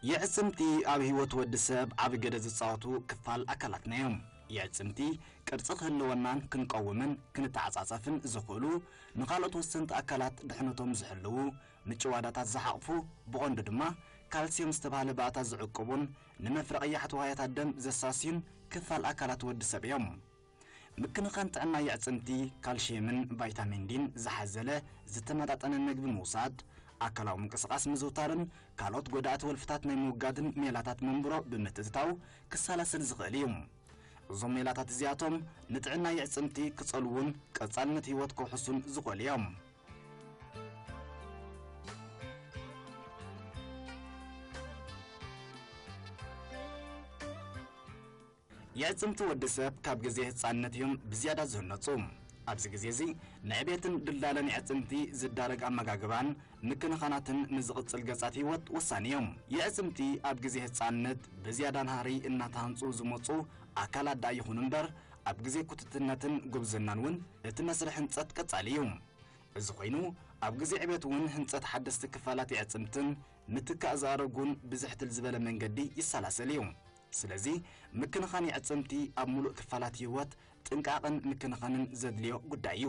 የዕጽምቲ ኣብ ህይወት ወዲ ሰብ ዓቢ ግደ ዝጻወቱ ክፋል ኣካላትና እዮም። የዕጽምቲ ቅርጺ ክህልወናን ክንቀውምን ክንተዓጻጸፍን ዝኽእሉ ንኻልኦት ወሰንቲ ኣካላት ድሕነቶም ዝሕልዉ፣ ምጭዋዳታት ዝሓቕፉ፣ ብቐንዱ ድማ ካልሲየም ዝተባህለ ባእታ ዝዕቅቡን ንመፍረ ቀያሕቲ ዋህያታት ደም ዘሳስዩን ክፋል ኣካላት ወዲ ሰብ እዮም። ምክንኻን ጥዕና የዕጽምቲ ካልሽየምን ቫይታሚን ዲን ዝሓዘለ ዝተመጣጠነ ምግቢ ምውሳድ፣ ኣካላዊ ምንቅስቓስ ምዝውታርን ካልኦት ጎዳእቲ ወልፍታት ናይ ምውጋድን ሜላታት መንብሮ ብምትእትታው ክሰላሰል ዝኽእል እዩ። እዞም ሜላታት እዚኣቶም ንጥዕና የዕጽምቲ ክጸልዉን ቀጻልነት ህይወት ከውሕሱን ዝኽእሉ እዮም። የዕጽምቲ ወዲ ሰብ ካብ ግዜ ህጻንነት እዮም ብዝያዳ ዝህነጹ። ኣብዚ ግዜ እዚ ንዕቤትን ድልዳለን የዕጽምቲ ዝዳረግ ኣመጋግባን ምክንኻናትን ንዝቕጽል ገጻት ህይወት ወሳኒ እዮም። የዕጽምቲ ኣብ ግዜ ህጻንነት ብዝያዳ ናህሪ እናተሃንጹ ዝመጹ ኣካላት ደኣ ይኹኑ እምበር፣ ኣብ ግዜ ኩትትነትን ጉብዝናን እውን እቲ መስርሕ ህንጸት ቀጻሊ እዩ። እዚ ኮይኑ፣ ኣብ ግዜ ዕቤት እውን ህንጸት ሓደስቲ ክፋላት የዕጽምትን ምትካእ ዝኣረጉን ብዝሕትል ዝበለ መንገዲ ይሰላሰል እዩ። ስለዚ፣ ምክንኻን የዕጽምቲ ኣብ ሙሉእ ክፋላት ህይወት ጥንቃቕን ምክንኻንን ዘድልዮ ጉዳይ እዩ።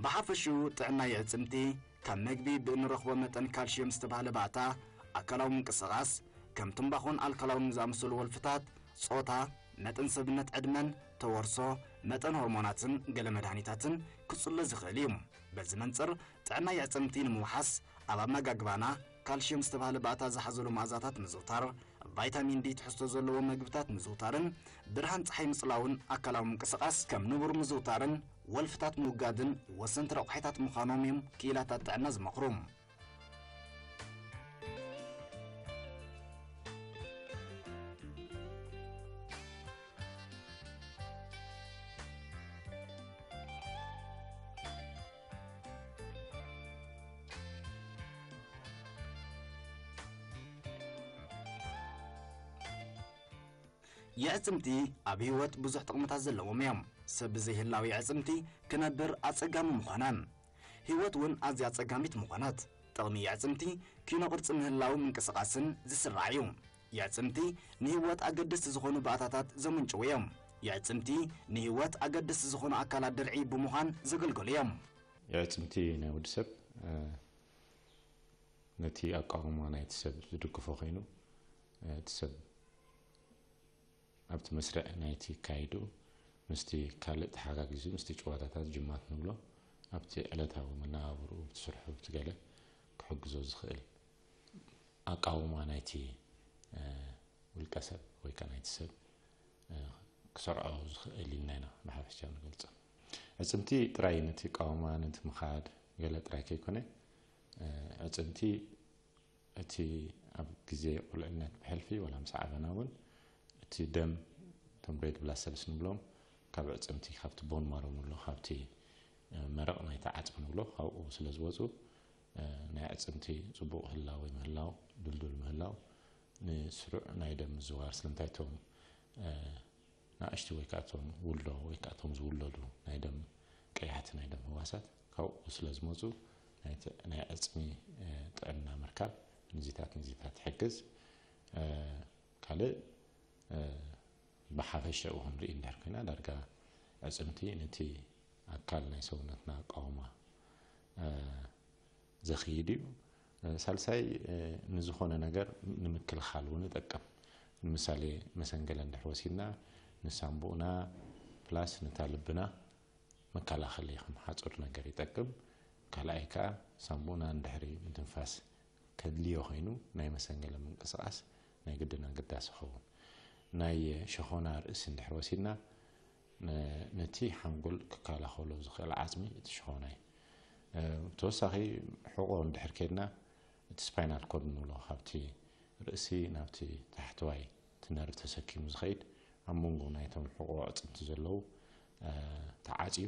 ብሓፈሽኡ ጥዕና የዕጽምቲ ካብ መግቢ ብእንረኽቦ መጠን ካልሽየም ዝተባህለ ባእታ፣ ኣካላዊ ምንቅስቓስ፣ ከም ትምባኾን ኣልኮላውን ዝኣመሰሉ ወልፍታት፣ ጾታ፣ መጠን ሰብነት፣ ዕድመን፣ ተወርሶ፣ መጠን ሆርሞናትን ገለ መድሃኒታትን ክጽሎ ዝኽእል እዩ። በዚ መንጽር ጥዕና የዕጽምቲ ንምውሓስ ኣብ ኣመጋግባና ካልሽየም ዝተባህለ ባእታ ዝሓዘሉ መኣዛታት ምዝውታር፣ ቫይታሚን ዲ ትሕዝቶ ዘለዎ መግብታት ምዝውታርን ብርሃን ጸሓይ ምጽላውን ኣካላዊ ምንቅስቓስ ከም ንቡር ምዝውታርን ወልፍታት ምውጋድን ወሰንቲ ረቑሒታት ምዃኖም እዮም ክኢላታት ጥዕና ዝመኽሩ። የዕጽምቲ ኣብ ህይወት ብዙሕ ጥቕምታት ዘለዎም እዮም። ሰብ ብዘይህላዊ የዕጽምቲ ክነብር ኣጸጋሚ ምኾነ። ህይወት እውን ኣዝያ ኣጸጋሚት ምኾነት። ጥቕሚ የዕጽምቲ ኪኖ ቅርጺ ምህላው ምንቅስቓስን ዝስራዕ እዩ። የዕጽምቲ ንህይወት ኣገደስቲ ዝኾኑ ባእታታት ዘመንጭዉ እዮም። የዕጽምቲ ንህይወት ኣገደስቲ ዝኾኑ ኣካላት ድርዒ ብምዃን ዘገልገሉ እዮም። የዕጽምቲ ናይ ወዲ ሰብ፣ እ፣ ነቲ ኣቃውማ ናይቲ ሰብ ዝድግፎ ኮይኑ፣ እ፣ እቲ ሰብ ኣብቲ መስርዕ ናይቲ ካይዱ ምስቲ ካልእ ተሓጋጊዙ ምስቲ ጭዋዳታት ጅማት ንብሎ ኣብቲ ዕለታዊ መነባብርኡ፣ ኣብቲ ስርሑ፣ ኣብቲ ገለ ክሕግዞ ዝኽእል ኣቃውማ ናይቲ፣ እ፣ ውልቀ ሰብ ወይ ከኣ ናይቲ ሰብ፣ እ፣ ክሰርዖ ዝኽእል ኢልና ኢና ብሓፈሻ ንገልጾ። ኣዕጽምቲ ጥራይ ነቲ ኣቃውማ፣ ነቲ ምኻድ ገለ ጥራይ ከይኮነ፣ እ፣ ኣዕጽምቲ እቲ ኣብ ግዜ ቁልዕነት ብሕልፊ ዋላ ምስ ዓበና እውን እቲ ደም፣ እቶም ሬድ ብላድ ሰልስ ንብሎም፣ ካብ ኣዕጽምቲ፣ ካብቲ ቦን ማሮ ንብሎ፣ ካብቲ፣ እ፣ መረቕ ናይቲ ዓጽሚ ንብሎ፣ ካብኡ ስለ ዝወጹ፣ እ፣ ናይ ኣዕጽምቲ ጽቡቕ ህላወ ምህላው፣ ድልዱል ምህላው፣ ንስሩዕ ናይ ደም ምዝዋር፣ ስለምንታይ እቶም፣ እ፣ ንኣሽቱ ወይ ከኣ እቶም ውልዶ ወይ ከኣ እቶም ዝውለዱ ናይ ደም ቀያሕቲ ናይ ደም ህዋሳት ካብኡ ስለ ዝመጹ ናይ ት-፣ ናይ ዕጽሚ፣ እ፣ ጥዕና ምርካብ ንዚታት ንዚታት ይሕግዝ። እ፣ ካልእ፣ እ፣ ብሓፈሻኡ ክንርኢ እንድሕር ኮይና ዳርጋ ዕጽምቲ ነቲ ኣካል ናይ ሰውነትና ኣቃውማ፣ እ፣ ዘኽይድ እዩ። ሳልሳይ፣ ንዝኾነ ነገር ንምክልኻል እውን ይጠቅም። ንምሳሌ መሰንገለ እንድሕር ወሲድና ንሳምቡእና ፕላስ ነታ ልብና መከላኸሊ ከም ሓፁር ነገር ይጠቅም። ካልኣይ ከዓ ሳምቡእና እንድሕሪ ምትንፋስ ከድልዮ ኮይኑ ናይ መሰንገለ ምንቅስቓስ ናይ ግድን ኣገዳሲ ይኸውን። ናይ ሸኾና ርእሲ እንድሕር ወሲድና ነ-፣ ነቲ ሓንጎል ክከላኸሎ ዝኽእል ዓጽሚ እቲ ሽኾና እዩ። እ፣ ብተወሳኺ ሕቖ እንድሕር ከድና እቲ ስፓይናል ኮርድ ንብሎ ካብቲ ርእሲ ናብቲ ታሕተዋይ እቲ ነርቭ ተሰኪሙ ዝኸይድ ኣብ መንጎ ናይቶም ሕቖ ኣዕጽምቲ ዘለዉ፣ እ፣ ተዓጽዩ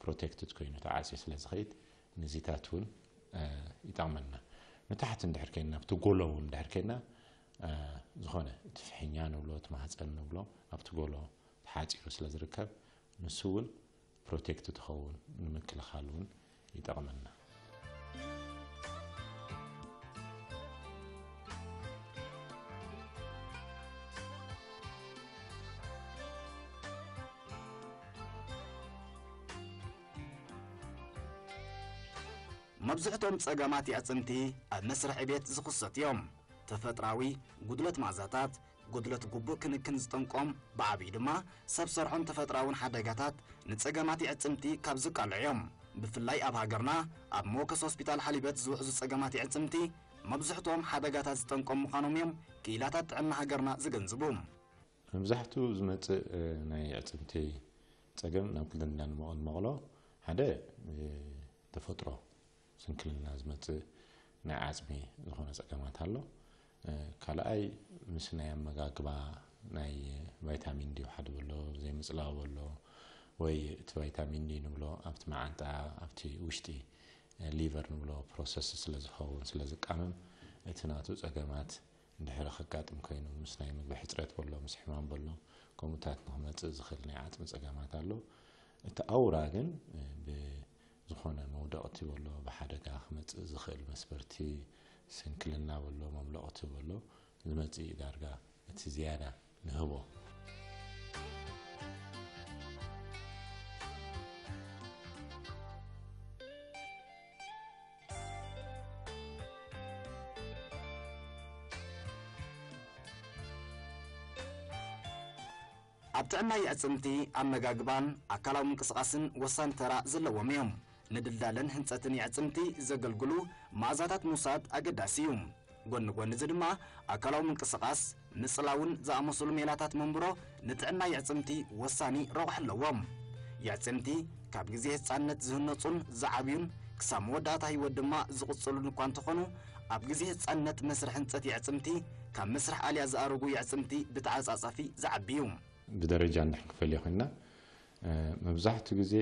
ፕሮቴክትድ ኮይኑ ተዓጽዩ ስለ ዝኸይድ ንዚታት እውን ይጠቕመና። ንታሕቲ እንድሕር ከይና ኣብቲ ጎሎ እውን እንድሕር ከይና ዝኾነ እቲ ፍሕኛ ንብሎ እቲ ማህፀን ንብሎ ኣብቲ ጎሎ ተሓፂሩ ስለ ዝርከብ ንሱ እውን ፕሮቴክት ትኸውን ንምክልኻል እውን ይጠቕመና። መብዝሕቶም ጸገማት የዕጽምቲ ኣብ መስርሕ ዕቤት ዝኽሰቱ እዮም። ተፈጥራዊ ጉድለት ማእዛታት፣ ጉድለት ግቡእ ክንክን ዝጠንቆም፣ ብዓብዩ ድማ ሰብ ሰርሖን ተፈጥራውን ሓደጋታት ንጸገማት የዕጽምቲ ካብ ዝቃልዑ እዮም። ብፍላይ ኣብ ሃገርና ኣብ መወከሲ ሆስፒታል ሓሊበት ዝውሕዙ ጸገማት የዕጽምቲ መብዝሕቶም ሓደጋታት ዝጠንቆም ምዃኖም እዮም ክኢላታት ጥዕና ሃገርና ዝገንዝቡ። መብዛሕትኡ ዝመጽእ ናይ የዕጽምቲ ጸገም ናብ ክልተ ኢና ንመቕሎ። ሓደ ተፈጥሮ ስንክልና ዝመጽእ ናይ ዓጽሚ ዝኾነ ጸገማት ኣሎ። ካልኣይ ምስ ናይ ኣመጋግባ ናይ ቫይታሚን ዲ ሓደ በሎ ዘይምጽላው በሎ ወይ እቲ ቫይታሚን ዲ ንብሎ ኣብቲ መዓንጣ ኣብቲ ውሽጢ ሊቨር ንብሎ ፕሮሰስ ስለ ዝኸውን ስለ ዝቃመም እቲ ናቱ ጸገማት እንድሕር ከጋጥም ኮይኑ ምስ ናይ ምግቢ ሕፅረት በሎ ምስ ሕማም በሎ ከምኡታት ንክመፅእ ዝኽእል ናይ ዓፅሚ ፀገማት ኣሎ። እቲ ኣውራ ግን ብዝኾነ መውደቕቲ በሎ ብሓደጋ ክመፅእ ዝኽእል መስበርቲ ስንክልና በሎ መምለቕቲ በሎ ዝመፅእ እዩ ዳርጋ እቲ ዝያዳ ንህቦ። ኣብ ጥዕና የዕጽምቲ ኣመጋግባን ኣካላዊ ምንቅስቓስን ወሳኒ ተራ ዘለዎም እዮም። ንድልዳለን ህንጸትን የዕጽምቲ ዘገልግሉ መኣዛታት ምውሳድ ኣገዳሲ እዩ። ጎኒ ጎኒ እዚ ድማ ኣካላዊ ምንቅስቓስ፣ ምጽላውን ዝኣመሰሉ ሜላታት መንብሮ ንጥዕና የዕጽምቲ ወሳኒ ረቑሒ ኣለዎም። የዕጽምቲ ካብ ግዜ ህጻንነት ዝህነጹን ዝዓብዩን ክሳብ መወዳእታ ህይወት ድማ ዝቕጽሉን እኳ እንተኾኑ፣ ኣብ ግዜ ህጻንነት መስርሕ ህንጸት የዕጽምቲ ካብ መስርሕ ኣልያ ዝኣረጉ የዕጽምቲ ብተዓጻጻፊ ዝዓቢ እዩ። ብደረጃ እንድሕር ክንፈልዮ ኮይንና መብዛሕትኡ ግዜ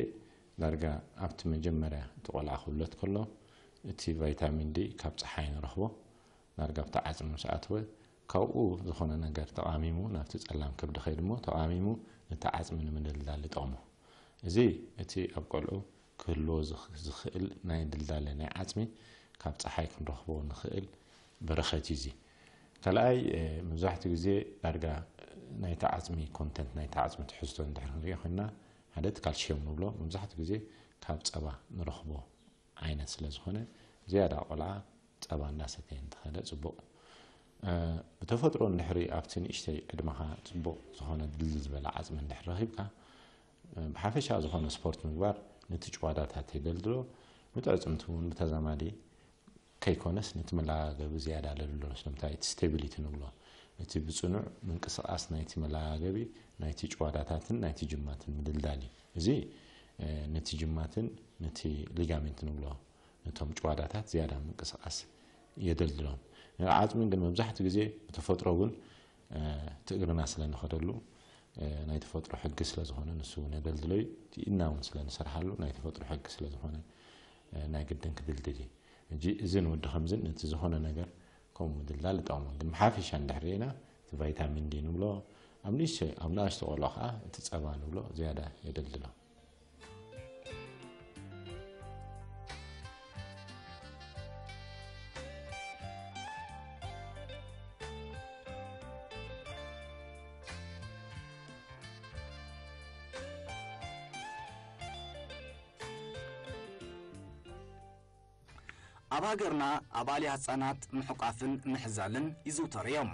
ዳርጋ ኣብቲ መጀመርያ እቲ ቆልዓ ክውለድ ከሎ እቲ ቫይታሚን ዲ ካብ ፀሓይ ንረኽቦ ዳርጋ ኣብቲ ዓፅሚ ምስ ኣተወ ካብኡ ዝኾነ ነገር ተቓሚሙ ናብቲ ፀላም ከብዲ ከይዱ እሞ ተቓሚሙ ነቲ ዓፅሚ ንምድልዳል ይጠቕሞ። እዚ እቲ ኣብ ቆልዑ ክህልዎ ዝኽእል ናይ ድልዳለ ናይ ዓፅሚ ካብ ፀሓይ ክንረኽቦ ንኽእል በረኸት እዩ። እዚ ካልኣይ መብዛሕትኡ ግዜ ዳርጋ ናይቲ ዓፅሚ ኮንተንት ናይቲ ዓፅሚ ትሕዝቶ እንድሕር ክንሪኦ ኮይንና ሓደ እቲ ካልሽየም ንብሎ መብዛሕትኡ ግዜ ካብ ፀባ ንረኽቦ ዓይነት ስለ ዝኾነ ዝያዳ ቆልዓ ጸባ እንዳሰተየ እንተኸደ ጽቡቕ። ብተፈጥሮ እንድሕሪ ኣብቲ ንእሽተይ ዕድመኻ ጽቡቕ ዝኾነ ድልድል ዝበለ ዓጽሚ እንድሕር ረኺብካ ብሓፈሻ ዝኾነ ስፖርት ምግባር ነቲ ጭዋዳታት የደልድሎ። ነቲ ዕጽምቲ እውን ብተዛማዲ ከይኮነስ ነቲ መለጋገቢ ዝያዳ ለልሎ ስለምንታይ እቲ ስቴቢሊቲ ንብሎ እቲ ብጽኑዕ ምንቅስቓስ ናይቲ መለጋገቢ ናይቲ ጭዋዳታትን ናይቲ ጅማትን ምድልዳል እዩ። እዚ ነቲ ጅማትን ነቲ ሊጋሜንት ንብሎ ነቶም ጭዋዳታት ዝያዳ ምንቅስቓስ የደልድሎም። ዓጽሚ ግን መብዛሕትኡ ግዜ ብተፈጥሮ እውን እቲ እግርና ስለ ንኸደሉ ናይ ተፈጥሮ ሕጊ ስለ ዝኾነ ንሱ እውን የደልድሎ እዩ። እቲ ኢድና እውን ስለ ንሰርሓሉ ናይ ተፈጥሮ ሕጊ ስለ ዝኾነ ናይ ግድን ክድልድል እዩ። ሕጂ እዝን ወዲ ከምዝን ነቲ ዝኾነ ነገር ከምኡ ምድልዳል ይጠቕሞ። ግን ብሓፈሻ እንድሕር ርኢና እቲ ቫይታሚን ዲ ንብሎ ኣብ ንእሽቶ ኣብ ንኣሽቶ ቆልዑ ከዓ እቲ ፀባ ንብሎ ዝያዳ የደልድሎ። ኣብ ሃገርና ኣባልያ ህጻናት ምሕቋፍን ምሕዛልን ይዝውተሩ እዮም።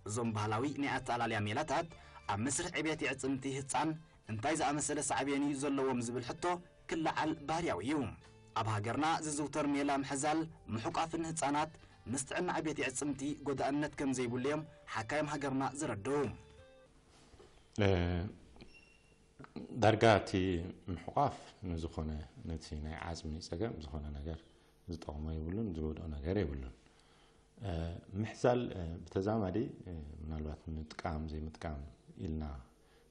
እዞም ባህላዊ ናይ ኣተኣላልያ ሜላታት ኣብ መስርሕ ዕብየት የዕጽምቲ ህጻን እንታይ ዝኣመሰለ ሳዕቤን እዩ ዘለዎም ዝብል ሕቶ ክለዓል ባህርያዊ እዩ። ኣብ ሃገርና ዝዝውተር ሜላ ምሕዛል ምሕቋፍን ህጻናት ምስ ጥዕና ዕብየት የዕጽምቲ ጎዳእነት ከም ዘይብሉ እዮም ሓካይም ሃገርና ዘረድኡ። ዳርጋ እቲ ምሕቋፍ ንዝኾነ ነቲ ናይ ዓጽሚ ጸገም ዝኾነ ነገር ዝጠቕሞ የብሉን፣ ዝጎድኦ ነገር የብሉን። ምሕዛል ብተዛማዲ ምናልባት ምጥቃም ዘይምጥቃም ኢልና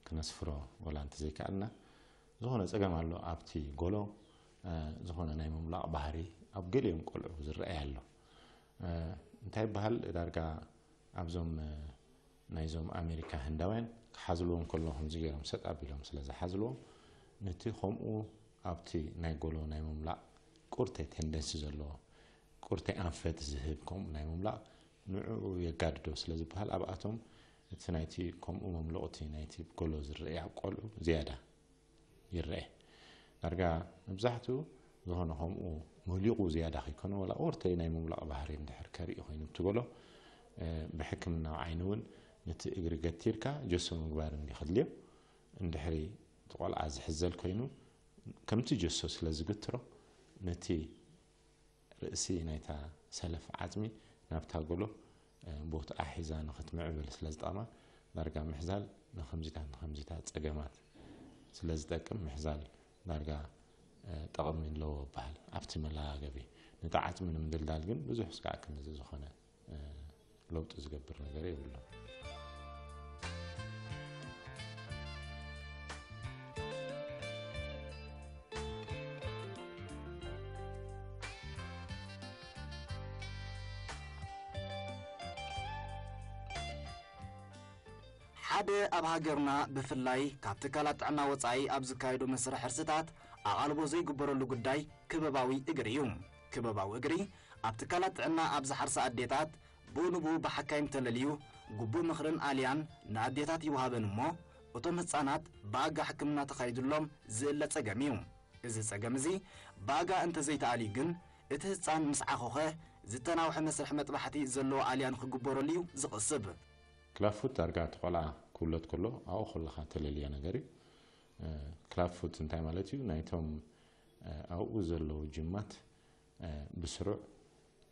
ክነስፍሮ ወላ እንተዘይከኣልና ዝኾነ ጸገም ኣሎ ኣብቲ ጎሎ ዝኾነ ናይ ምምላቕ ባህሪ ኣብ ገሊኦም ቆልዑ ዝረኣይ ኣሎ። እንታይ ይበሃል? ዳርጋ ኣብዞም ናይዞም ኣሜሪካ ህንዳውያን ክሓዝልዎም ከሎ ከምዚ ገይሮም ሰጥ ኣቢሎም ስለ ዝሓዝልዎም፣ ነቲ ከምኡ ኣብቲ ናይ ጎሎ ናይ ምምላቕ ቁርተ ቴንደንሲ ዘለዎ፣ ቁርተ ኣንፈት ዝህብ ከምኡ ናይ ምምላቕ ንዕኡ የጋድዶ ስለ ዝበሃል፣ ኣብኣቶም እቲ ናይቲ ከምኡ መምለቑቲ ናይቲ ጎሎ ዝረኣይ ኣብ ቆልዑ ዝያዳ ይረአ። ዳርጋ መብዛሕትኡ ዝኾነ ከምኡ መሊቑ ዝያዳ ከይኮነ፣ ዋላ ቁርተ ናይ ምምላቕ ባህሪ እንድሕር ከርኢ ኮይኑ እቲ ጎሎ፣ ብሕክምናዊ ዓይኒ እውን ነቲ እግሪ ገቲርካ ጀሶ ምግባር እንዲ ከድልዮ። እንድሕሪ እቲ ቆልዓ ዝሕዘል ኮይኑ፣ ከምቲ ጀሶ ስለ ዝግትሮ፣ ነቲ ርእሲ ናይታ ሰለፍ ዓጽሚ ናብታ ጎሎ ቦትኣ ሒዛ ንኽትምዕብል ስለ ዝጠቕማ፣ ዳርጋ ምሕዛል ንኸምዚታት ንኸምዚታት ጸገማት ስለ ዝጠቅም፣ ምሕዛል ዳርጋ ጠቕሚ ኣለዎ ይበሃል። ኣብቲ መለጋገቢ ነቲ ዓጽሚ ንምድልዳል ግን ብዙሕ ስጋዕ ክንዚ ዝኾነ ለውጢ ዝገብር ነገር የብሉን። ሓደ ኣብ ሃገርና ብፍላይ ካብ ትካላት ጥዕና ወጻኢ ኣብ ዝካየዱ መስርሕ ሕርስታት ኣቓልቦ ዘይግበረሉ ጉዳይ ክበባዊ እግሪ እዩ። ክበባዊ እግሪ ኣብ ትካላት ጥዕና ኣብ ዝሓርሳ ኣዴታት ብኡ ንብኡ ብሓካይም ተለልዩ ግቡእ ምኽርን ኣልያን ንኣዴታት ይወሃበን እሞ፣ እቶም ህጻናት ብኣጋ ሕክምና ተኻይዱሎም ዝእለ ጸገም እዩ። እዚ ጸገም እዚ ብኣጋ እንተዘይተኣልዩ ግን፣ እቲ ህጻን ምስ ዓኾኸ ዝተናውሐ መስርሕ መጥባሕቲ ዘለዎ ኣልያን ክግበረሉ እዩ ዝቕስብ። ክላፉት ዳርጋ እቲ ቆልዓ ክውለድ ከሎ ኣብኡ ከለኻ ተለልዮ ነገር እዩ። ክላፉት እንታይ ማለት እዩ? ናይቶም ኣብኡ ዘለዉ ጅማት ብስሩዕ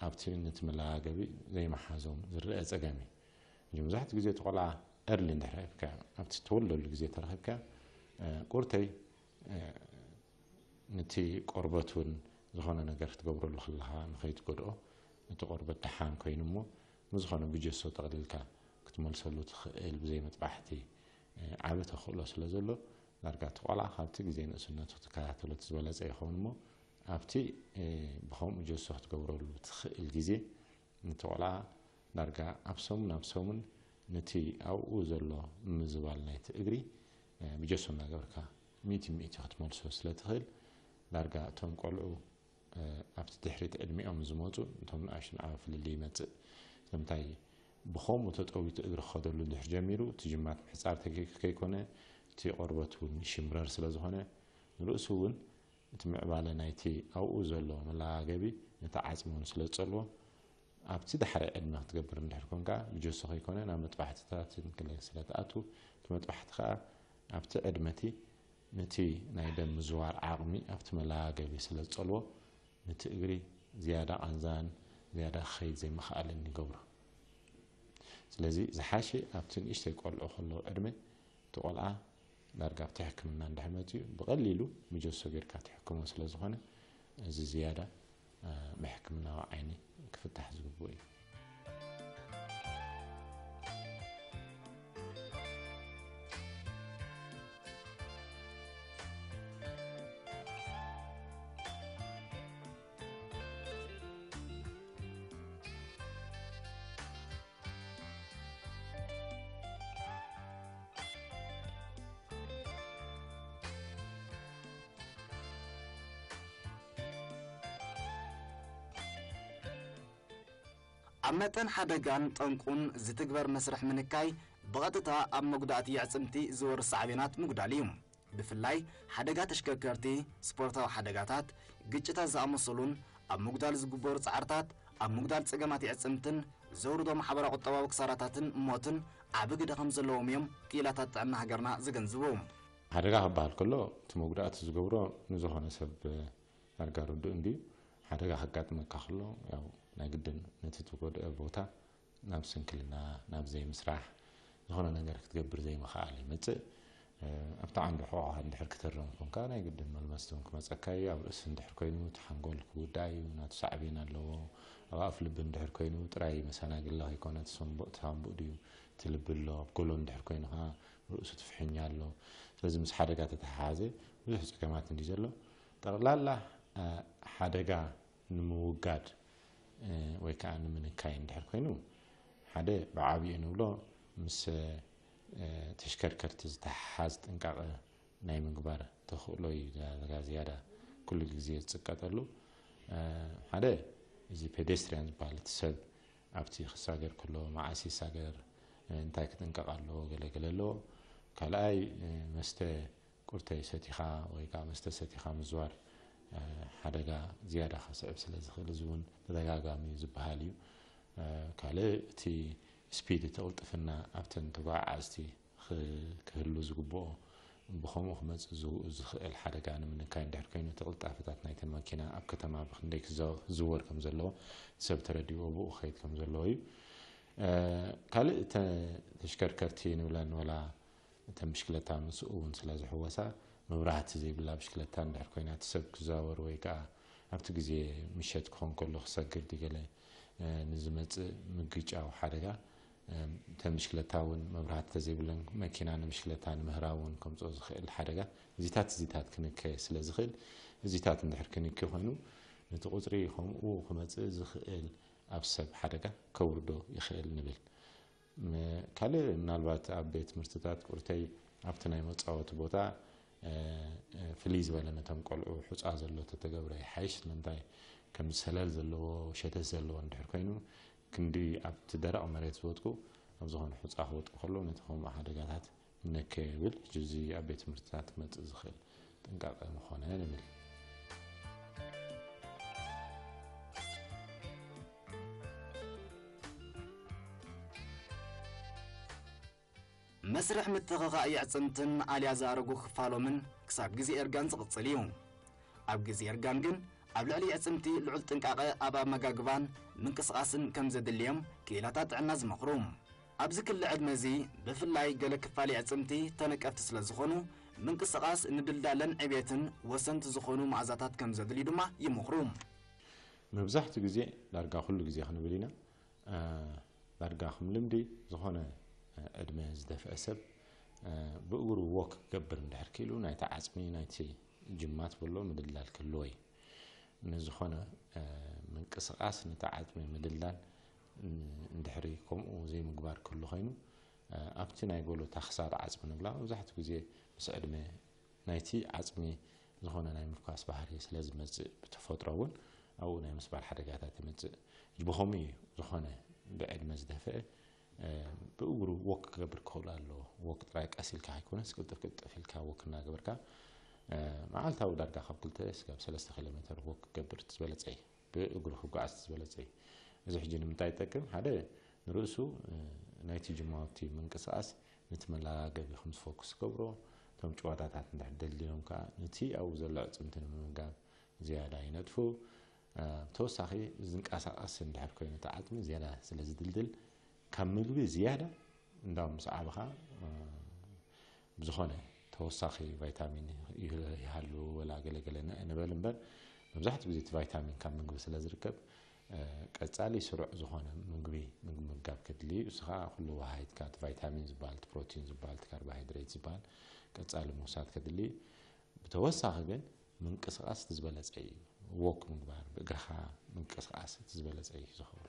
ኣብቲ ነቲ መለጋገቢ ዘይመሓዞም ዝረአ ጸገም እዩ። መብዛሕትኡ ግዜ እቲ ቆልዓ ኤርሊ እንድሕር ረኺብካዮ፣ ኣብቲ ተወልደሉ ግዜ ተረኺብካዮ፣ ቁርተይ ነቲ ቆርበት እውን ዝኾነ ነገር ክትገብረሉ ከለኻ ንኸይትጎድኦ፣ እቲ ቆርበት ደሓን ኮይኑ እሞ፣ ብዝኾነ ብጀሶ ጠቕሊልካ ክትመልሰሉ ትኽእል ብዘይ መጥባሕቲ ዓቢ ተኽእሎ ስለ ዘሎ፣ ዳርጋ እቲ ቆልዓ ካብቲ ግዜ ንእስነቱ ክትከታተሎ እቲ ዝበለጸ ይኸውን እሞ፣ ኣብቲ ብኸምኡ ጀሶ ክትገብረሉ ትኽእል ግዜ፣ ነቲ ቆልዓ ዳርጋ ኣብ ሰሙን ኣብ ሰሙን ነቲ ኣብኡ ዘሎ ምምዝባል ናይቲ እግሪ ብጀሶ እናገበርካ ሚእቲ ሚእቲ ክትመልሶ ስለ ትኽእል፣ ዳርጋ እቶም ቆልዑ ኣብቲ ድሕሪት ዕድሚኦም ዝመፁ እቶም ንኣሽቱ ንዓቢ ፍልልይ ይመፅእ። ስለምንታይ ብኸምኡ ተጠዊቱ እግሪ ክኸደሉ እንድሕር ጀሚሩ፣ እቲ ጅማት ምሕፃር ተገይሩ ከይኮነ፣ እቲ ቆርበት እውን ይሽምረር ስለ ዝኾነ፣ ንርእሱ እውን እቲ ምዕባለ ናይቲ ኣብኡ ዘሎ መለጋገቢ ነቲ ዓፅሚ እውን ስለ ዝፀልዎ፣ ኣብቲ ዳሕራይ ዕድመ ክትገብር እንድሕር ኮንካ፣ ብጀሶ ከይኮነ ናብ መጥባሕትታትን ክለ ስለ ትኣቱ፣ እቲ መጥባሕቲ ከኣ ኣብቲ ዕድመ እቲ ነቲ ናይ ደም ምዝዋር ዓቕሚ ኣብቲ መለጋገቢ ስለ ዝጸልዎ፣ ነቲ እግሪ ዝያዳ ቃንዛን ዝያዳ ክኸይድ ዘይምኽኣልን ይገብሮ። ስለዚ ዝሓሸ ኣብቲ ንእሽተይ ቆልዑ ከለዉ ዕድመ እቲ ቆልዓ ዳርጋ ኣብቲ ሕክምና እንድሕር መጺኡ ብቐሊሉ ብጀሶ ጌርካ ትሕክሞ ስለ ዝኾነ፣ እዚ ዝያዳ ብሕክምናዊ ዓይኒ ክፍታሕ ዝግብኦ እዩ። ኣብ መጠን ሓደጋን ጠንቁን ዝትግበር መስርሕ ምንካይ ብቐጥታ ኣብ መጉዳእቲ የዕጽምቲ ዝወርድ ሳዕቤናት ምጉዳል እዩ። ብፍላይ ሓደጋ ተሽከርከርቲ፣ ስፖርታዊ ሓደጋታት፣ ግጭታት ዝኣመሰሉን ኣብ ምጉዳል ዝግበሩ ጻዕርታት ኣብ ምጉዳል ጸገማት የዕጽምትን ዘውርዶ ማሕበራዊ ቁጠባዊ ክሳራታትን ሞትን ዓቢ ግደ ከም ዘለዎም እዮም ክኢላታት ጥዕና ሃገርና ዘገንዝቡ። ሓደጋ ክበሃል ከሎ እቲ መጉዳእቲ ዝገብሮ ንዝኾነ ሰብ ዳርጋ ርዱእ እንድዩ። ሓደጋ ከጋጥመካ ከሎ ያው ናይ ግድን ነቲ ትጎድአ ቦታ ናብ ስንክልና፣ ናብ ዘይምስራሕ፣ ዝኾነ ነገር ክትገብር ዘይምኽኣል ይመጽእ። ኣብቲ ዓንዲ ሕቖኻ እንድሕር ክትህረም ኮንካ ናይ ግድን መልመስቲ እውን ክመጸካ እዩ። ኣብ ርእሲ እንድሕር ኮይኑ እቲ ሓንጎል ክውዳእ እዩ፣ ናቱ ሳዕቤን ኣለዎ። ኣብ ኣፍ ልቢ እንድሕር ኮይኑ ጥራይ መሰናግሊ ከይኮነ እቲ ሳንቡእ፣ እቲ ሳንቡእ ድዩ እቲ ልቢ ኣሎ። ኣብ ጎሎ እንድሕር ኮይኑ ከኣ ርእሱ ትፍሕኛ ኣሎ። ስለዚ ምስ ሓደጋ ተተሓሓዘ ብዙሕ ጸገማት እንድዩ ዘሎ። ጠቕላላ ሓደጋ ንምውጋድ ወይ ከዓ ንምንካይ እንድሕር ኮይኑ፣ ሓደ ብዓብኡ ንብሎ ምስ ተሽከርከርቲ ዝተሓሓዝ ጥንቃቐ ናይ ምግባር ተኽእሎ እዩ። ዳርጋ ዝያዳ ኩሉ ግዜ ዝፅቀጠሉ ሓደ እዚ ፔዴስትሪያን ዝበሃል እቲ ሰብ ኣብቲ ክሳገር ከሎ መዓስ ይሳገር፣ እንታይ ክጥንቀቕ ኣለዎ፣ ገለ ገለ ኣለዎ። ካልኣይ መስተ ቁርተይ ሰቲኻ ወይ ከዓ መስተ ሰቲኻ ምዝዋር ሓደጋ ዝያዳ ከስዕብ ስለ ዝኽእል፣ እዚ እውን ተደጋጋሚ ዝበሃል እዩ። ካልእ እቲ ስፒድ፣ እቲ ቅልጥፍና ኣብተን ተጓዓዓዝቲ ክህሉ ዝግብኦ፣ ብኸምኡ ክመፅእ ዝኽእል ሓደጋ ንምንካይ እንድሕር ኮይኑ፣ እቲ ቅልጣፈታት ናይተን መኪና ኣብ ከተማ ብክንደይ ክዝወር ከም ዘለዎ ሰብ ተረዲእዎ ብኡ ክኸይድ ከም ዘለዎ እዩ። ካልእ ተሽከርከርቲ ንብለን ወላ እተን ብሽክለታ ምስኡ እውን ስለ ዝሕወሳ፣ መብራህቲ ዘይብላ ብሽክለታ እንድሕር ኮይና፣ እቲ ሰብ ክዛወር ወይ ከዓ ኣብቲ ግዜ ምሸት ክኾን ከሎ ክሰግር ድገለ ንዝመፅእ ምግጫው ሓደጋ፣ እተን ብሽክለታ እውን መብራህቲ ተዘይብለን መኪና ንብሽክለታ ንምህራው እውን ከምፅኦ ዝኽእል ሓደጋ እዚታት እዚታት ክንከ ስለ ዝኽእል፣ እዚታት እንድሕር ክንከ ኮይኑ፣ ነቲ ቁፅሪ ከምኡ ክመፅእ ዝኽእል ኣብ ሰብ ሓደጋ ከውርዶ ይኽእል ንብል። ካልእ ምናልባት ኣብ ቤት ትምህርትታት ቁርተይ ኣብቲ ናይ መፃወቲ ቦታ ፍልይ ዝበለ ነቶም ቆልዑ ሑፃ ዘሎ ተተገብረ ይሓይሽ። ስለምንታይ ከም ሰለል ዘለዎ ሸተት ዘለዎ እንድሕር ኮይኑ ክንዲ ኣብቲ ደረቕ መሬት ዝወጥቁ ኣብ ዝኾነ ሑፃ ክወጥቁ ከለዉ ነቲ ከምኡ ሓደጋታት ነከ ይብል። ሕጂ እዚ ኣብ ቤት ትምህርትታት ክመፅእ ዝኽእል ጥንቃቐ ምኾነ ንብል። መስርሕ ምትኽኻእ የዕጽምትን ኣልያ ዝኣረጉ ክፋሎምን ክሳብ ግዜ እርጋን ዝቕጽል እዩ። ኣብ ግዜ እርጋን ግን ኣብ ልዕሊ የዕጽምቲ ልዑል ጥንቃቐ ኣብ ኣመጋግባን ምንቅስቓስን ከም ዘድልዮም ክኢላታት ጥዕና ዝመኽሩ። ኣብዚ ክሊ ዕድመ እዚ ብፍላይ ገለ ክፋል የዕጽምቲ ተነቀፍቲ ስለ ዝኾኑ ምንቅስቓስ ንድልዳለን ዕቤትን ወሰንቲ ዝኾኑ መኣዛታት ከም ዘድልዩ ድማ ይመኽሩ። መብዛሕትኡ ግዜ ዳርጋ ኩሉ ግዜ ክንብል ኢና ዳርጋ ከም ልምዲ ዝኾነ ዕድመ ዝደፍአ ሰብ ብእግሩ ዎክ ክገብር እንድሕር ክኢሉ ናይቲ ዓፅሚ ናይቲ ጅማት በሎ ምድልዳል ክህልዎ እዩ። ንዝኾነ ምንቅስቓስ ነቲ ዓፅሚ ምድልዳል እንድሕሪ ከምኡ ዘይምግባር ክህሉ ኮይኑ ኣብቲ ናይ ጎሎ ታኽሳር ዓፅሚ ንብላ መብዛሕትኡ ግዜ ምስ ዕድመ ናይቲ ዓፅሚ ዝኾነ ናይ ምፍኳስ ባህሪ ስለ ዝመፅእ ብተፈጥሮ እውን ኣብኡ ናይ ምስባር ሓደጋታት ይመፅእ። ብኸምኡ እዩ ዝኾነ ብዕድመ ዝደፈአ ብእግሩ ወክ ክገብር ክኽእል ኣለዎ። ወክ ጥራይ ቀስ ኢልካ ኣይኮነስ ቅልጥፍ ቅልጥፍ ኢልካ ወክ እናገበርካ መዓልታዊ ዳርጋ ካብ ክልተ ስጋብ ሰለስተ ኪሎ ሜትር ወክ ክገብር እቲ ዝበለፀ እዩ። ብእግሩ ክጓዓዝ ዝበለፀ እዩ። እዚ ሕጂ ንምንታይ ይጠቅም? ሓደ ንርእሱ ናይቲ ጅማውቲ ምንቅስቃስ ነቲ መላጋገቢ ከም ዝፎክስ ዝገብሮ፣ እቶም ጭዋዳታት እንድሕር ደልድሎም ከዓ ነቲ ኣብኡ ዘሎ ዕፅምቲ ንምምጋብ ዝያዳ ይነጥፉ። ተወሳኺ ዝንቀሳቐስ እንድሕር ኮይኑ እቲ ዓፅሚ ዝያዳ ስለ ዝድልድል ካብ ምግቢ ዝያዳ እንዳውም ምስ ዓበኻ ብዝኾነ ተወሳኺ ቫይታሚን ይሃሉ ወላ ገለገለ ንበል እምበር መብዛሕትኡ ግዜ እቲ ቫይታሚን ካብ ምግቢ ስለ ዝርከብ ቀፃሊ ስሩዕ ዝኾነ ምግቢ ምግምጋብ ከድሊ እዩ። እሱ ከዓ ኩሉ ወሃይትካ እቲ ቫይታሚን ዝበሃል እቲ ፕሮቲን ዝበሃል እቲ ካርቦሃይድሬት ዝበሃል ቀፃሊ ምውሳድ ከድሊ እዩ። ብተወሳኺ ግን ምንቅስቃስ እቲ ዝበለፀ እዩ። ወክ ምግባር ብእግርኻ ምንቅስቃስ እቲ ዝበለፀ እዩ ዝኸውን።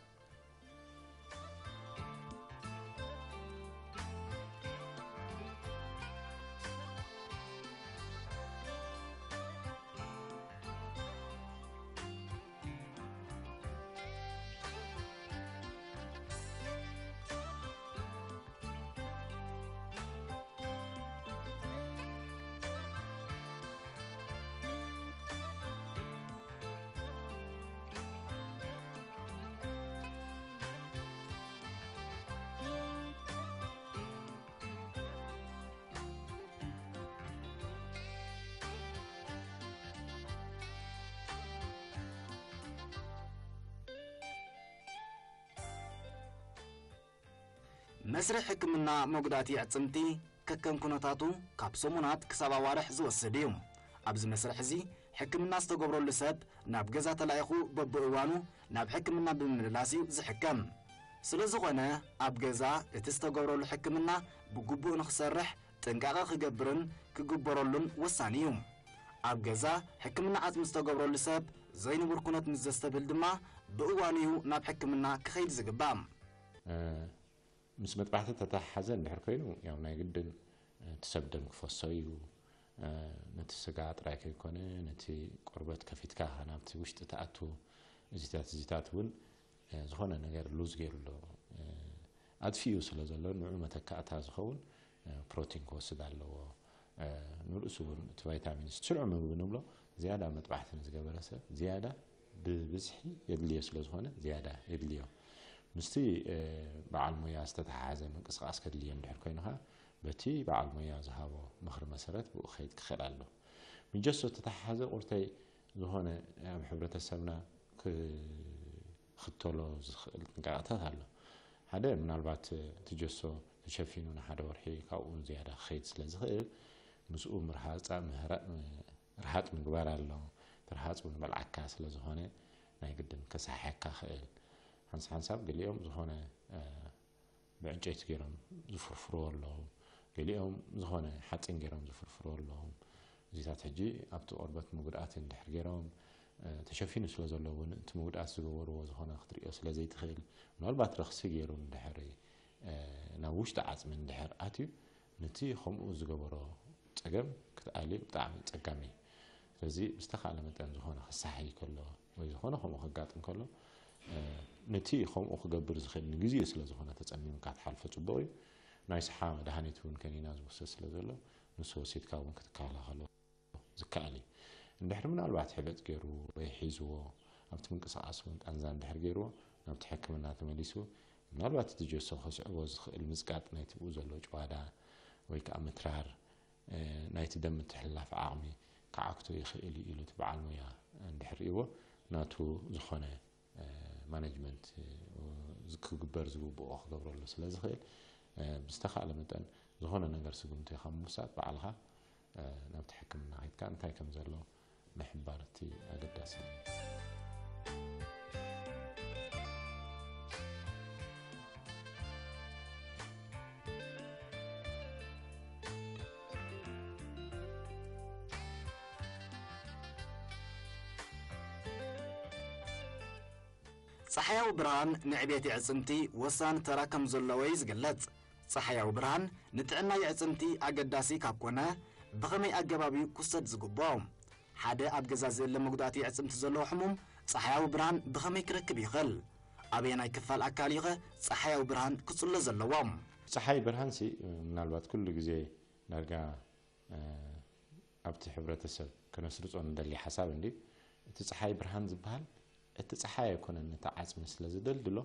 መስርሕ ሕክምና መጉዳእቲ ኣዕፅምቲ ከከም ኩነታቱ ካብ ሰሙናት ክሳብ ኣዋርሕ ዝወስድ እዩ። ኣብዚ መስርሕ እዚ ሕክምና ዝተገብረሉ ሰብ ናብ ገዛ ተላኢኹ በብእዋኑ ናብ ሕክምና ብምምልላስ እዩ ዝሕከም። ስለ ዝኾነ ኣብ ገዛ እቲ ዝተገብረሉ ሕክምና ብግቡእ ንኽሰርሕ ጥንቃቐ ክገብርን ክግበረሉን ወሳኒ እዩ። ኣብ ገዛ ሕክምና ዓጽሚ ዝተገብረሉ ሰብ ዘይንቡር ኩነት ምስ ዘስተብህል ድማ ብእዋኑ እዩ ናብ ሕክምና ክኸይድ ዝግባእ። ምስ መጥባሕቲ ተተሓሓዘ እንድሕር ኮይኑ ያው ናይ ግድን እቲ ሰብ ደም ክፈሶ እዩ። ነቲ ስጋ ጥራይ ከይኮነ ነቲ ቆርበት ከፊትካ ናብቲ ውሽጢ ትኣቱ እዚታት እዚታት እውን ዝኾነ ነገር ሉዝ ገይሩ ኣሎ ኣጥፊኡ ስለ ዘሎ ንዑ መተካእታ ዝኸውን ፕሮቲን ክወስድ ኣለዎ። ንርእሱ እውን እቲ ቫይታሚን ስልዑ ምግቢ ንብሎ ዝያዳ መጥባሕቲ ንዝገበረ ሰብ ዝያዳ ብብዝሒ የድልዮ ስለ ዝኾነ ዝያዳ የድልዮ። ምስቲ በዓል ሞያ ዝተተሓሓዘ ምንቅስቃስ ከድልዮ እንድሕር ኮይኑ ከዓ በቲ በዓል ሞያ ዝሃቦ ምኽሪ መሰረት ብኡ ክኸይድ ክኽእል ኣሎ። ምጀሶ ዝተተሓሓዘ ቁርተይ ዝኾነ ኣብ ሕብረተሰብና ክኽተሎ ዝኽእል ጥንቃቐታት ኣሎ። ሓደ ምናልባት እቲ ጀሶ ተሸፊኑ ንሓደ ወርሒ ካብኡ ዝያዳ ክኸይድ ስለ ዝኽእል ምስኡ ምርሃፃ ርሃፅ ምግባር ኣሎ። እቲ ርሃፅ እውን በልዓካ ስለ ዝኾነ ናይ ግድን ከሳሕሐካ ክእል። ሓንሳብ ሓንሳብ ገሊኦም ዝኾነ ብዕንጨይቲ ገይሮም ዝፍርፍርዎ ኣለዉ። ገሊኦም ዝኾነ ሓፂን ገይሮም ዝፍርፍርዎ ኣለዉ። እዚታት ሕጂ ኣብቲ ቆርበት ምጉድኣት እንድሕር ገይሮም ተሸፊኑ ስለ ዘሎ እውን እቲ ምጉድኣት ዝገበርዎ ዝኾነ ክትሪኦ ስለ ዘይትኽእል ምናልባት ረኽሲ ገይሩ እንድሕር ናብ ውሽጢ ዓፅሚ እንድሕር ኣትዩ ነቲ ከምኡ ዝገበሮ ፀገም ክትኣልዮ ብጣዕሚ ፀጋሚ እዩ። ስለዚ ብዝተኻእለ መጠን ዝኾነ ክሳሓይ ከሎ ወይ ዝኾነ ከምኡ ከጋጥም ከሎ ነቲ ከምኡ ክገብር ዝኽእል ንግዜኡ ስለ ዝኾነ ተፀሚምካ ትሓልፎ ፅቡቕ እዩ። ናይ ስሓ መድሃኒት እውን ከኒና ዝውሰድ ስለ ዘሎ ንሱ ወሲድካ እውን ክትከላኸሎ ዝከኣል እዩ። እንድሕር ምናልባት ሕበጥ ገይሩ ወይ ሒዝዎ ኣብቲ ምንቅስቃስ እውን ቃንዛ እንድሕር ገይርዎ ናብቲ ሕክምና ተመሊሱ ምናልባት እቲ ጀሶ ከስዕቦ ዝኽእል ምዝቃጥ ናይቲ ብኡ ዘሎ ጭዋዳ ወይ ከዓ ምትራር ናይቲ ደም ምትሕልላፍ ዓቕሚ ክዓግቶ ይኽእል እዩ ኢሉ እቲ በዓል ሞያ እንድሕር ርእይዎ ናቱ ዝኾነ ማኔጅመንት ክግበር ዝግብኦ ክገብረሉ ስለ ዝኽእል ብዝተኻእለ መጠን ዝኾነ ነገር ስጉምቲ ካብ ምውሳድ ባዕልኻ ናብቲ ሕክምና ከይድካ እንታይ ከም ዘሎ ምሕባር እቲ ኣገዳሲ እዩ። ጸሓያዊ ብርሃን ንዕቤት የዕጽምቲ ወሳኒ ተራ ከም ዘለዎ እዩ ዝግለጽ። ጸሓያዊ ብርሃን ንጥዕና የዕጽምቲ ኣገዳሲ ካብ ኮነ፣ ብኸመይ ኣገባብ እዩ ክውሰድ ዝግብኦ? ሓደ ኣብ ገዛ ዝእለ መጉዳእቲ የዕጽምቲ ዘለዎ ሕሙም ጸሓያዊ ብርሃን ብኸመይ ክረክብ ይኽእል? ኣበየናይ ክፋል ኣካል እዩ ኸ ጸሓያዊ ብርሃን ክጽሎ ዘለዎ? ጸሓይ ብርሃንሲ ምናልባት ኩሉ ግዜ ዳርጋ ኣብቲ ሕብረተሰብ ከነስርጾ ንደሊ ሓሳብ እንድዩ። እቲ ጸሓይ ብርሃን ዝበሃል እቲ ጸሓይ ኣይኮነን ነቲ ዓጽሚ ስለ ዝደልድሎ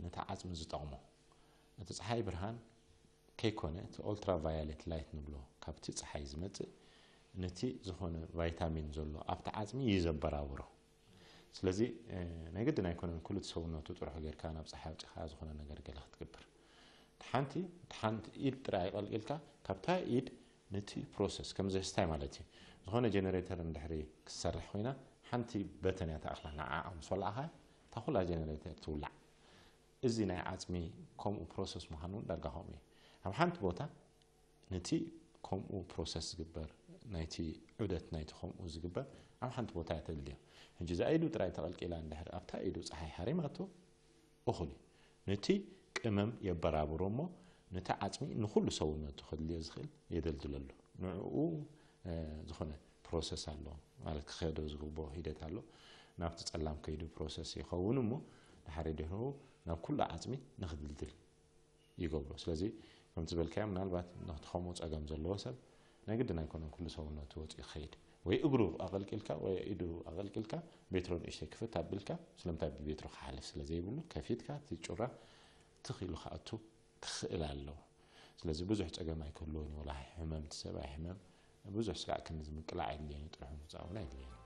ነቲ ዓጽሚ ዝጠቕሞ። እቲ ጸሓይ ብርሃን ከይኮነ እቲ ኦልትራቫዮሌት ላይት ንብሎ ካብቲ ጸሓይ ዝመጽእ ነቲ ዝኾነ ቫይታሚን ዘሎ ኣብቲ ዓጽሚ እዩ ዘበራብሮ። ስለዚ ናይ ግድን ኣይኮነን ኩሉ እቲ ሰውነቱ ጥርሑ ጌርካ ናብ ጸሓይ ኣውጺኻ ዝኾነ ነገር ገለ ክትገብር። ሓንቲ ሓንቲ ኢድ ጥራይ ቀልቂልካ ካብታ ኢድ ነቲ ፕሮሰስ ከም ዘስታይ ማለት እዩ። ዝኾነ ጀነሬተር እንድሕሪ ክትሰርሕ ኮይና ሓንቲ በተን እያ ተኣኽላ ንዓኣ ምስ ወላዕኻ እታ ኩላ ጀነሬተር ትውላዕ። እዚ ናይ ዓጽሚ ከምኡ ፕሮሰስ ምዃኑ እውን ዳርጋ ከምኡ እዩ። ኣብ ሓንቲ ቦታ ነቲ ከምኡ ፕሮሰስ ዝግበር ናይቲ ዑደት ናይቲ ከምኡ ዝግበር ኣብ ሓንቲ ቦታ እያ ተድልዮ። ሕጂ እዛ ኢዱ ጥራይ ተቐልቂላ እንድሕር ኣብታ ኢዱ ጸሓይ ሓሪማቶ እኹል እዩ። ነቲ ቅመም የበራብሮ እሞ ነቲ ዓጽሚ ንኹሉ ሰውነቱ ከድልዮ ዝኽእል የደልድለሉ። ንዕኡ ዝኾነ ፕሮሰስ ኣሎ ማለት ክኸዶ ዝግብኦ ሂደት ኣሎ። ናብቲ ጸላም ከይዱ ፕሮሰስ ይኸውን እሞ ድሓር ድሕሩ ናብ ኩሉ ዓጽሚ ንኽድልድል ይገብሮ። ስለዚ ከምቲ ዝበልካዮ ምናልባት ነቲ ከምኡ ጸገም ዘለዎ ሰብ ናይ ግድን ኣይኮነን ኩሉ ሰውነቱ ወፂኡ ክኸይድ ወይ እግሩ ኣቐልቂልካ ወይ ኢዱ ኣቐልቂልካ ቤትሮ ንእሽተይ ክፍት ኣቢልካ ስለምንታይ ብቤትሮ ክሓልፍ ስለ ዘይብሉ ከፊትካ እቲ ጩራ ትኽ ኢሉ ክኣቱ ክኽእል ኣለዎ። ስለዚ ብዙሕ ጸገም ኣይክህልዎን እዩ። ወላ ሕመም እቲ ሰብ ኣይሕመም ብዙሕ ስጋዕ ክንዲ ዝምቅላዕ የድልየን እዩ። ጥርሑ ምውፃእ እውን ኣይድልየን እዩ።